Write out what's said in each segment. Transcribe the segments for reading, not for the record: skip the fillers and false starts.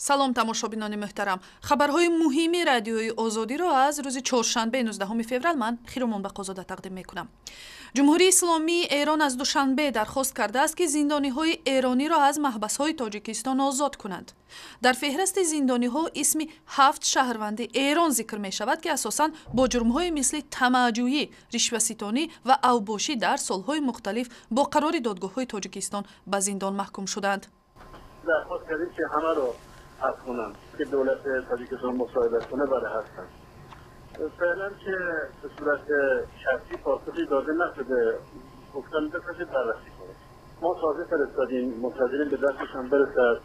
Салом, тамошобинони муҳтарам. Хабарҳои муҳими Радиои Озодиро аз рӯзи чоршанбе, 19 феврал, ман Хиромон Бақозода тақдим мекунам. Ҷумҳурии Исломии Эрон аз Душанбе дархост кардааст, ки зиндониҳои эрониро аз маҳбасҳои Тоҷикистон озод кунанд. Дар феҳрасти зиндониҳо исми ҳафт шаҳрванди Эрон зикр мешавад, ки асосан бо ҷурмҳои мисли тамаъҷӯӣ, ришваситонӣ ва авбошӣ дар солҳои мухталиф бо қарори додгоҳҳои Тоҷикистон ба зиндон маҳкум шуданд. Дархост кардем, ки ҳамаро حذف کنن که دولت تاجیکستان مصاحبت کنه. بله، هستن. فعلا که به صورت شخصی پاسخی داده نشده. گفتن بفرستید، بررسی کنید. ما تازه فرستادیم، منتظریم به دستشان برسد،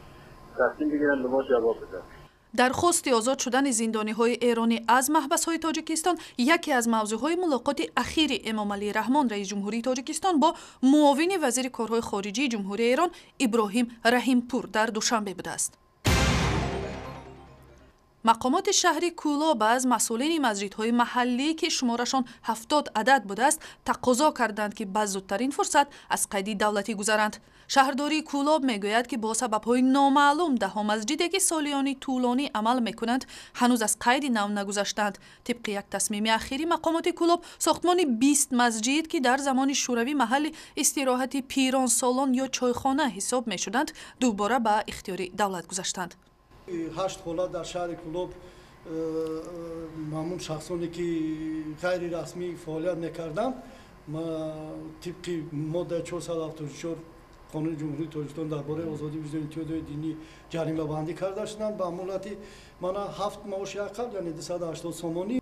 تصمیم بگیرن، به ما جواب بدن. Дархости озод шудани зиндониҳои эронӣ аз маҳбасҳои Тоҷикистон яке аз мавзӯъҳои мулоқоти ахири Эмомалӣ Раҳмон, раиси ҷумҳурии Тоҷикистон, бо муовини вазири корҳои хориҷии Ҷумҳурии Эрон Иброҳим Раҳимпур дар Душанбе будааст. Мақомоти шаҳри Кӯлоб аз масъулини масҷидҳои маҳаллӣ, ки шуморашон 70 адад будааст, тақозо карданд, ки ба зудтарин фурсат аз қайди давлатӣ гузаранд. Шаҳрдории Кӯлоб мегӯяд, ки бо сабабҳои номаълум даҳо масҷиде, ки солиёни тӯлонӣ амал мекунанд, ҳанӯз аз қайди нав нагузаштаанд. Тибқи як тасмими ахири мақомоти Кӯлоб, сохтмони 20 масҷид, ки дар замони Шӯравӣ маҳалли истироҳати пиронсолон ё чойхона ҳисоб мешуданд, дубора ба ихтиёри давлат гузаштанд. Ҳашт ҳолат дар шаҳри Кӯлоб ҳамун шахсоне, ки ғайрирасмӣ фаъолият мекарданд, тибқи моддаи 474 Қонуни Ҷумҳурии Тоҷикистон дар бораи озодии виҷдони иттиҳодиҳои динӣ ҷаримабандӣ карда шуданд ба муҳлати мана 7 маоши ақал, яъне 280 сомонӣ.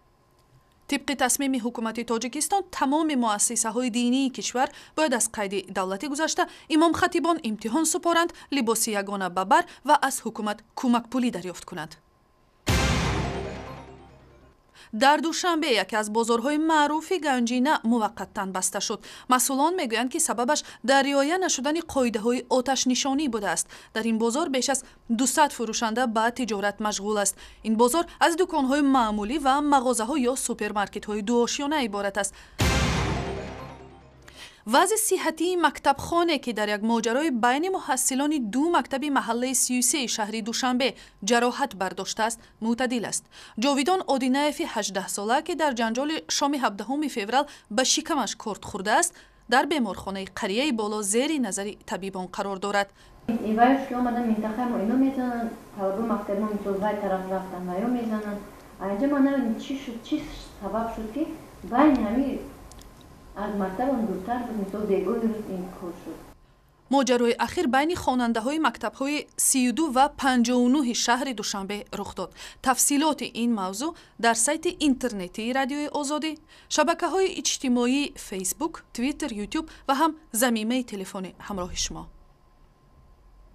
Тибқи тасмими ҳукумати Тоҷикистон, тамоми муассисаҳои динии кишвар бояд аз қайди давлатӣ гузашта, имомхатибон имтиҳон супоранд, либоси ягона ба бар ва аз ҳукумат кӯмакпулӣ дарёфт кунанд. Дар Душанбе яке аз бозорҳои маъруфи Ганҷина муваққаттан баста шуд. Масъулон мегӯянд, ки сабабаш дар риоя нашудани қоидаҳои оташнишонӣ будааст. Дар ин бозор беш аз 200 фурӯшанда ба тиҷорат машғул аст. Ин бозор аз дуконҳои маъмулӣ ва мағозаҳо ё супермаркетҳои дуошёна иборат аст. Вазъи сиҳатии мактабхоне, ки дар як моҷарои байни муҳассилони ду мактаби маҳаллаи 33 шаҳри Душанбе ҷароҳат бардоштааст, мӯътадил аст. Ҷовидон Одинаеви 18-сола, ки дар ҷанҷоли шоми 17 феврал ба шикамаш корд хӯрдааст, дар беморхонаи қарияи боло зери назари табибон қарор дорад. Иваеш ки омадан минтақаи мо, ино мезананд, талаби мактаби мо, мисол, вай тараф рафтан, ваё мезананд. А инҷа ман намедонам, чӣ шуд, чӣ сабаб шуд, ки байни ҳами аз мактабам дуртар буд, мисол, бегоҳи рӯз ин кор шуд. Моҷарои ахир байни хонандаҳои мактабҳои 32 ва 59 шаҳри Душанбе рух дод. Тафсилоти ин мавзӯъ дар сайти интернетии Радиои Озодӣ, шабакаҳои иҷтимоии Фейсбук, Твиттер, Ютуб ва ҳам замимаи телефони ҳамроҳи шумо.